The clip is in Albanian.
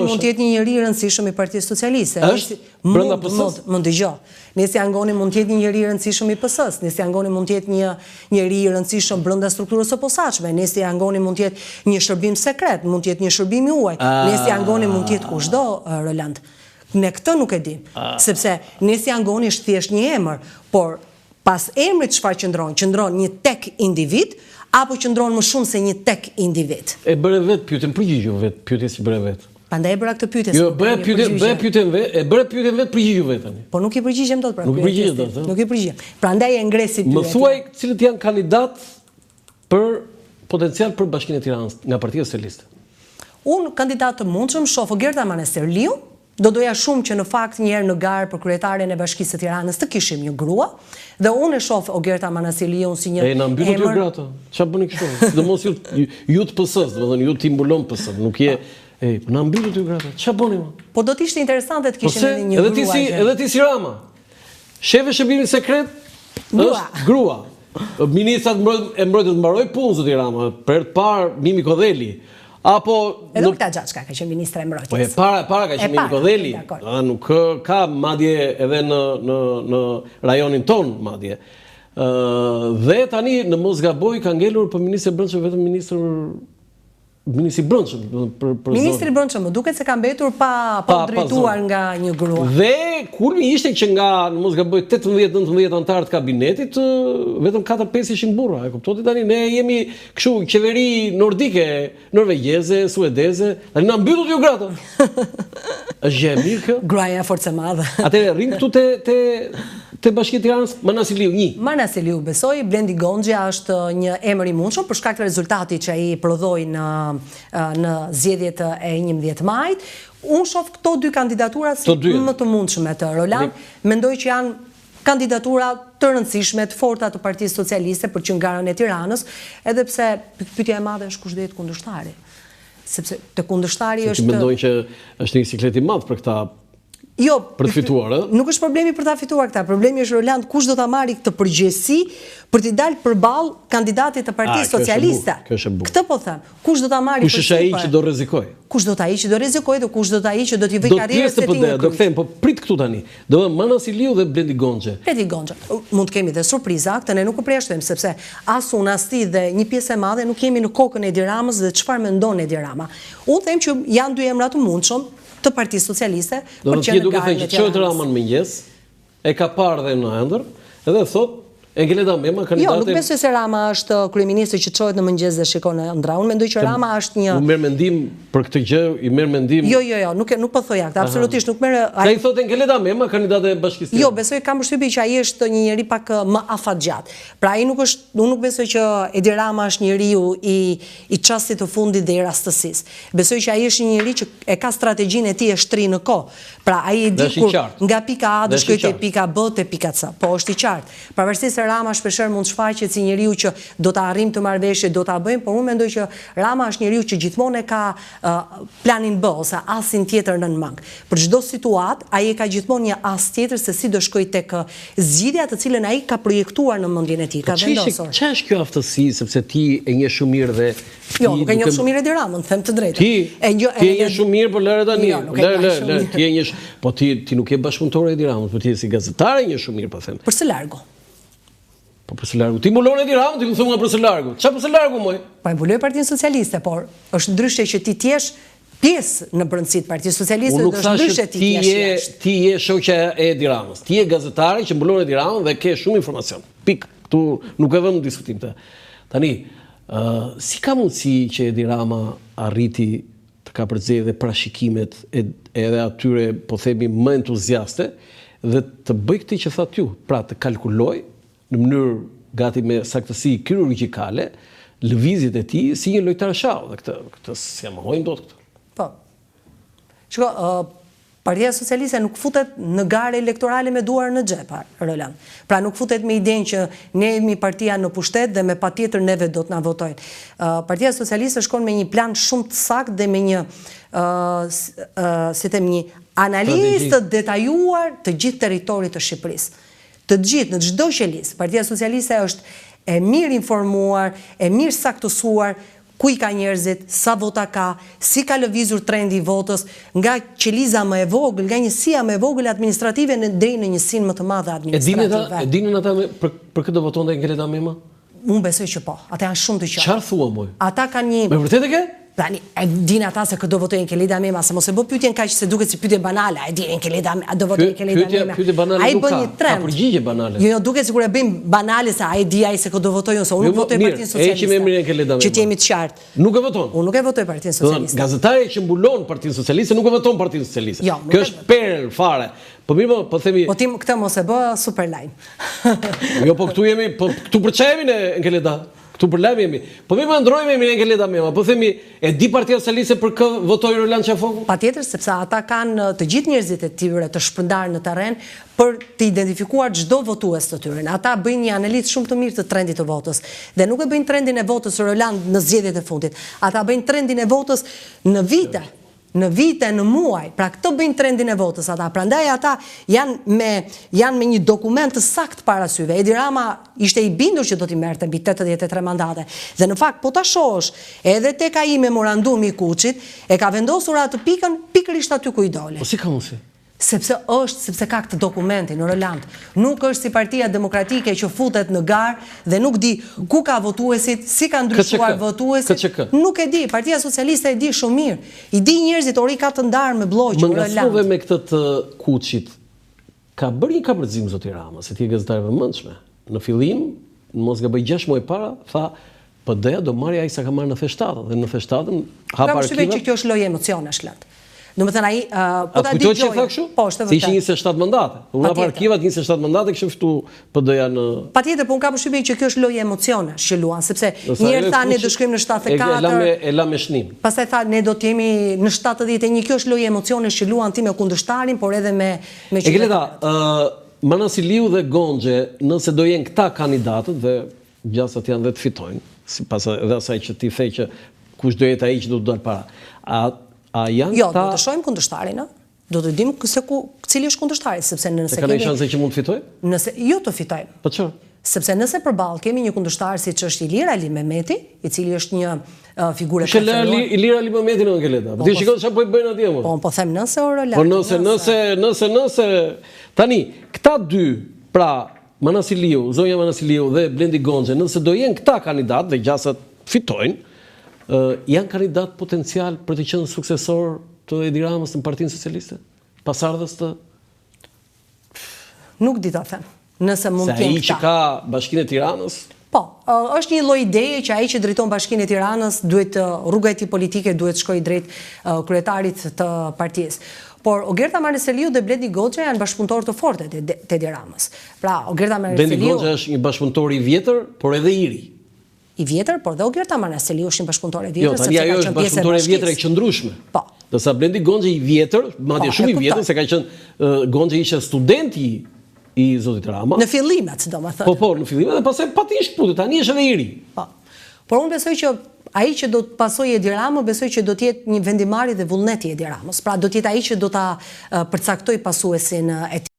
mund të jetë një njeri i rëndësishëm i Partisë Socialiste. Është brenda PS-së? Mund, më dëgjo. Nesti Angoni mund të jetë një njeri i rëndësishëm i PS-së. Nesti Angoni mund të jetë një njeri i rëndësishëm brenda strukturës së posaçme. Nesti Angoni mund të jetë një shërbim sekret, mund të jetë një shërbim i huaj. Nesti Angoni mund të jetë kushdo, Roland. Ne këtë nuk e dimë, sepse Nesti Angoni është thjesht një emër, por Pas emrit çfarë qëndron? Qëndron një tek individ apo qëndron më shumë se një tek individ? E bëre vetë pyetjen, përgjigju vetë pyetjes që bëre vetë. Prandaj e bëra këtë pyetje, se Jo, bëre pyetjen, bëre pyetjen vetë, e bëre pyetjen vetë, përgjigju vetë tani. Po nuk i përgjigjem dot pra pyetjes. Nuk i përgjigjem dot, ëh? Nuk i përgjigjem. Prandaj e ngre si pyetje. Më thuaj cilët janë kandidatë për potencial për Bashkinë e Tiranës nga Partia Socialiste. Unë kandidatë të mundshëm shoh Ogerta Manastirliu, Do doja shumë që në fakt një herë në garë për kryetaren e Bashkisë së Tiranës të kishim një grua dhe unë e shoh Ogerta Manastirliun si një emër. E na mbyllët ju gratë. Ça bëni kështu? Sidomos ju ju të PS-së, domethënë ju ti mbulon PS-n, nuk je Ej, po na mbyllët ju gratë. Ça bëni më? Po do të ishte interesante të po kishim edhe një grua. Edhe ti si, edhe ti si Rama. Shefe shërbimi sekret është grua. Ministrat e mbrojtjes mbaroi punë zoti Rama, për herë të parë Mimi Kodheli. Apo Edhe Olta Xhaçka ka qenë ministre e mbrojtjes. Po e para, e para ka qenë Mimi Kodheli. Ëh, nuk ka madje edhe në në në rajonin tonë madje. Ëh, dhe tani në mos gaboj ka ngelur për ministër brendshëm vetëm ministër Ministri i Brendshëm, për për Ministri i Brendshëm, më duket se ka mbetur pa pa u drejtuar nga një grua. Dhe kulmi ishte që nga, në mos gaboj, 18-19 anëtarë të kabinetit, vetëm 4-5 ishin burra. E kupton ti tani ne jemi kështu qeveri nordike, norvegjeze, suedeze, tani na mbyllët ju gratë. Është gjë e mirë kjo? Gruaja forcë e madhe. Atëherë rrim këtu te te te Bashkia e Tiranës, Manastirliu një. Manastirliu besoj, Blendi Gonxhja është një emër i mundshëm për shkak të rezultatit që ai prodhoi në në zgjedhjet e 11 majit. Unë shoh këto dy kandidatura si më të mundshme të Roland. Mendoj që janë kandidatura të rëndësishme, të forta të Partisë Socialiste për që në garën e Tiranës, edhe pse pyetja e madhe është kush do jetë kundërshtari. Sepse te kundërshtari është... Ti mendon që është një siklet i madh për këta Jo, për të fituar, ë? Nuk është problemi për ta fituar këta. Problemi është Roland kush do ta marrë këtë përgjegjësi për t'i dalë përballë kandidatit të Partisë Socialiste. Kjo është e bukur. Këtë po them. Kush do ta marrë Kush është ai që do rrezikojë? Kush do të ai që do rrezikojë dhe kush do të ai që do t'i vëjë karrierës së tij një kryq. Do kthejmë, po prit këtu tani. Do të Manastirliu dhe Blendi Gonxhe. Blendi Gonxhe. Mund të kemi dhe surpriza, këtë ne nuk e përjashtojmë sepse as unë as ti dhe një pjesë e madhe nuk jemi në kokën e Edi Ramës dhe çfarë mendon Edi Rama. Unë them që janë dy emra të mundshëm të Partisë Socialiste për të qenë në garën e Tiranës. Çohet Rama në mëngjes, e ka parë dhe në ëndërr, edhe thotë Enkeleda Mema kandidate. Jo, nuk besoj se Rama është kryeministër që çohet në mëngjes dhe shikon në ëndrra. Unë mendoj që Rama është një U merr mendim për këtë gjë, i merr mendim. Jo, jo, jo, nuk nuk po thoja këtë, absolutisht nuk merr ai. Ai thotë Enkeleda Mema kandidate e Bashkisë. Jo, besoj kam përshtypjen që ai është një njeri pak më afatgjatë. Pra ai nuk është, unë nuk besoj që Edi Rama është njeriu i i çastit të fundit dhe i rastësisë. Besoj që ai është një njeri që e ka strategjinë e tij e shtrirë në kohë. Pra ai e di kur nga pika A do shkojë te pika B, te pika C. Po është i qartë. Pavarësisht se Rama shpeshherë mund të shfaqet si njeriu që do ta arrijmë këtë marrëveshje, do ta bëjmë, por unë mendoj që Rama është njeriu që gjithmonë e ka planin B ose asin tjetër nën mëngë. Për çdo situatë, ai e ka gjithmonë një as tjetër se si do shkojë tek zgjidhja të cilën ai ka projektuar në mendjen e tij, ka po vendosur. Ça është kjo aftësi, sepse ti e njeh shumë mirë dhe Jo, nuk e njoh shumë mirë Edi Ramën, them të drejtën. Ti, e njoh, ti e njeh shumë mirë, po lëre tani. Jo, nuk e njoh shumë mirë. Ti e njeh, po ti ti nuk je bashkëpunëtore e Edi Ramës, po ti je si gazetare e njeh shumë mirë, po them. Për së largu. Po për së largu. Ti mbulon Edi Ramën, ti më thua nga për së largu. Çfarë për së largu moj? Po e mbuloj Partinë Socialiste, por është ndryshe që ti të jesh pjesë në brendësi të Partisë Socialiste dhe është ndryshe ti të jesh jashtë. Ti je shoqja e Edi Ramës. Ti je gazetare që mbulon Edi Ramën dhe ke shumë informacion. Pikë. Këtu nuk e vëmë në diskutim këtë. Tani, Si ka mundësi që Edi Rama arriti të kapërcejë dhe parashikimet e edhe atyre, po themi, më entuziaste dhe të bëjë këtë që thatë ju, pra të kalkulojë në mënyrë gati me saktësi kirurgjikale lëvizjet e tij si një lojtar shahu dhe këtë këtë s'ia mohojmë dot këtë. Po. Shiko, Partia Socialiste nuk futet në garë elektorale me duar në xhep, Roland. Pra nuk futet me idenë që ne jemi partia në pushtet dhe me patjetër neve do të na votojnë. Partia Socialiste shkon me një plan shumë të saktë dhe me një si them një analizë të detajuar të gjithë territorit të Shqipërisë. Të gjithë, në çdo qelizë, Partia Socialiste është e mirë informuar, e mirë saktësuar. Ku i ka njerëzit, sa vota ka, si ka lëvizur trendi i votës, nga qeliza më e vogël, nga njësia më e vogël administrative në deri në njësinë më të madhe administrative. E dinin ata me për për kë do votonte Enkeleda Mema? Unë besoj që po. Ata janë shumë të qartë. Çfarë thua moj? Ata kanë një Me vërtetë e ke? Tani, e dinë ata se kë do votojë Enkeleda Mema, se mos e bë pyetjen kaq se duket si pyetje banale, a e di Enkeleda, a do votojë Enkeleda Mema? Pyetje banale nuk ka, ka përgjigje banale. Jo, jo, duket sikur e bëjmë banale se a e di ai se kë do votojë unë, se unë nuk jo, votoj Partinë Socialiste. Mirë, e emrin Enkeleda Mema. Që të jemi të qartë. Nuk e voton. Unë nuk e votoj Partinë Socialiste. Gazetarja që mbulon Partinë Socialiste nuk e voton Partinë Socialiste. Jo, Kjo është perlë fare. Po mirë, po, po themi Po ti këtë mos e bë super lajm. Jo, po këtu jemi, po këtu për çfarë jemi ne Enkeleda? Këtu për lajm jemi. Po mirë, po ndrojmë emrin Enkeleda Mema. Po themi, e di Partia Socialiste për kë votoi Roland Qafoku? Patjetër, sepse ata kanë të gjithë njerëzit e tyre të shpërndarë në terren për të identifikuar çdo votues të tyre. Ata bëjnë një analizë shumë të mirë të trendit të votës. Dhe nuk e bëjnë trendin e votës Roland në zgjedhjet e fundit. Ata bëjnë trendin e votës në vite. Në vite, në muaj, pra këtë bëjnë trendin e votës ata, prandaj ata janë me janë me një dokument të saktë para syve. Edi Rama ishte i bindur që do t'i merrte mbi 83 mandate. Dhe në fakt po ta shohësh, edhe tek ai memorandumi i Kuçit, e ka vendosur atë pikën pikërisht aty ku i doli. Po si ka mundësi? Sepse është, sepse ka këtë dokumentin, Roland. Nuk është si Partia Demokratike që futet në garë dhe nuk di ku ka votuesit, si kanë ndryshuar votuesit. KÇK. Nuk e di, Partia Socialiste e di shumë mirë. I di njerëzit, ore i ka të ndarë me blloqe, Roland. Më ngacmove me këtë të Kuçit. Ka bërë një kapërcim zoti Rama, se ti je gazetare e vëmendshme. Në fillim, në mos gaboj 6 muaj para, tha PD-ja do marrë aq sa ka marrë në 97 dhe në 97-ën hap arkivat. Kam përshtypjen që kjo është lojë emocionesh Lent. Domethënë ai po ta dëgjoj. A kujto Po, është e vërtetë. Se ishin 27 mandate. Unë hap arkivat 27 mandate kishte fitu PD-ja në Patjetër, po unë kam përshtypjen që kjo është lojë emocionesh që luan, sepse një herë tha ne do shkojmë në 74. E la me e la me shënim. Pastaj tha ne do të jemi në 71. Kjo është lojë emocionesh që luan ti me kundërshtarin, por edhe me me qytetarët. Egleta, ë Manastirliu dhe Gonxhe, nëse do jenë këta kandidatët dhe Gjasat janë dhe të fitojnë, sipas edhe asaj që ti the që kush do jetë ai që do të dalë para. A a janë jo, këta Jo, do të shohim kundërshtarin, ë? Do të dimë se ku cili është kundërshtari, sepse nëse kemi Ka shanse që mund të fitojë? Nëse jo të fitojmë. Po çfarë? Sepse nëse përballë kemi një kundërshtar siç është Ilir Alimehmeti, i cili është një uh, figurë e preferuar. Kush Ilir Alimehmeti në Angeleta? Po, ti po, shikon çfarë po i bëjnë atje mo? Po, po them nëse o Roland. Po nëse, nëse, nëse, nëse. Tani, këta dy, pra Manastirliu, zonja Manastirliu dhe Blendi Gonxhe, nëse do jenë këta kandidatë dhe gjasat fitojnë, janë kandidatë potencial për të qenë suksesorë të Edi Ramës në Partinë Socialiste? Pasardhës të Nuk di ta them. Nëse mund të jenë këta. Se ai që ka Bashkinë e Tiranës? Po, është një lloj ideje që ai që drejton Bashkinë e Tiranës duhet rruga e tij politike duhet të shkojë drejt kryetarit të partisë. Por Ogerta Manastirliu dhe Blendi Gonxhja janë bashkëpunëtorë të fortë të Edi Ramës. Pra, Ogerta Manastirliu Blendi Gonxhja është një bashkëpunëtor i vjetër, por edhe i ri. I vjetër, por dhe Ogerta Manastirliu është një bashkëpunëtore e vjetër, jo, sepse ka qenë pjesë e bashkisë. E vjetër e qëndrueshme. Po. Ndërsa Blendi Gonxhja i vjetër, madje po, shumë i vjetër, se ka qenë Gonxhja ishte student i i zotit Rama. Në fillimet, domethënë. Po, po, në fillimet dhe pastaj pati shkëputje, tani është edhe i ri. Po. Por unë besoj që ai që do të pasojë Edi Ramën, besoj që do të jetë një vendimmarrje dhe vullnet i Edi Ramës. Pra do të jetë ai që do ta përcaktojë pasuesin e tij.